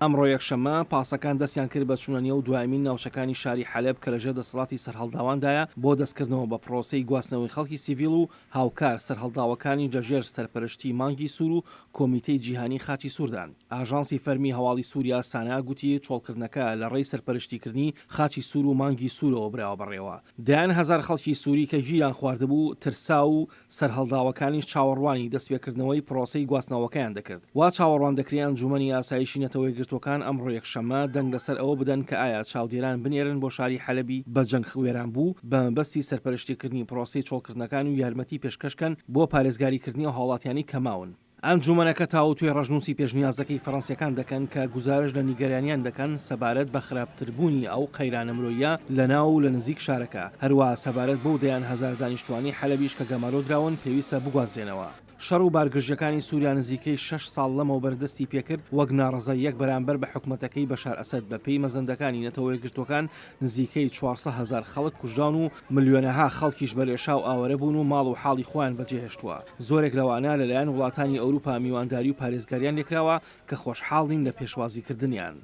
ئەمڕۆ یەکشەممە، پاسەکان دەستیان کرد بە چوونە نێو دوایەمین ناوچەکانی شاری حەلەب کە لەژێر دەسەڵاتی سەرهەڵداواندایە بۆ دەستکردنەوە بە پڕۆسەی گواستنەوەی خەڵکی سیڤیل و هاوکار سەرهەڵداوەکانیش لەژێر سەرپەرشتی مانگی سوور و کۆمیتەی جیهانی خاچی سووردان. ئاژانسی فەرمی هەواڵی سووریا سانا گوتی چۆڵکردنەکە لەڕێی سەرپەرشتیکردنی خاچی سوور و مانگی سوورەوە براوە بەڕێوە. دەیان هەزار خەڵکی سووری کە گیریان خواردبوو ترساو و سەرهەڵداوەکانیش چاوەڕوانی دەستپێکردنەوەی پرۆسەی گواستنەوەکەیان دەکرد. وا چاوەڕوان دەکرێ ئەنجوومەنی ئاسایشی نەتەوەیەکگرتووەکان ئەمڕۆ یەکشەممە دەنگ لەسەر ئەوە بدەن کە ئایا چاودێران بنێرن بۆ شاری حەلەبی بە جەنگ وێرانبوو بە مەبەستی سەرپەرشتیکردنی پرۆسەی چۆڵکردنەکان و یارمەتی پێشکەشکەن بۆ پارێزگاریکردنی ئەو هاوڵاتیانەی کە ماون. ئەنجوومەنەکە تاووتوێی ڕەشنووسی پێشنیازەکەی فەرەنسییەکان دەکەن کە گوزارشت لە نیگەرانیان دەکەن سەبارەت بە خراپتربوونی ئەو قەیرانە مرۆییە لە ناو و لە نزیک شارەکە، هەروەها سەبارەت بەو دەیان هەزار دانیشتووانی حەلەبیش کە گەمارۆ دراون پێویستە بگوازرێنەوە. شەڕ و بارگرژییەکانی سووریا نزیکەی شەش ساڵ لەمەوبەر دەستی پێکرد وەک ناڕەزاییەک بەرامبەر بە حکومەتەکەی بەشار ئەسەد، بەپێی مەزەندەکانی نەتەوەیەکگرتووەکان نزیکەی 400 هەزار خەڵک کوژراون و ملیۆنەها خەڵکیش بە لێشاو ئاوەرە بوون و ماڵ و حاڵی خۆیان بەجێهێشتووە. زۆرێک لەوانە لەلایەن وڵاتانی ئەوروپا میوانداری و پارێزگاریان لێکراوە کە خۆشحاڵ نین لە پێشوازیکردنیان.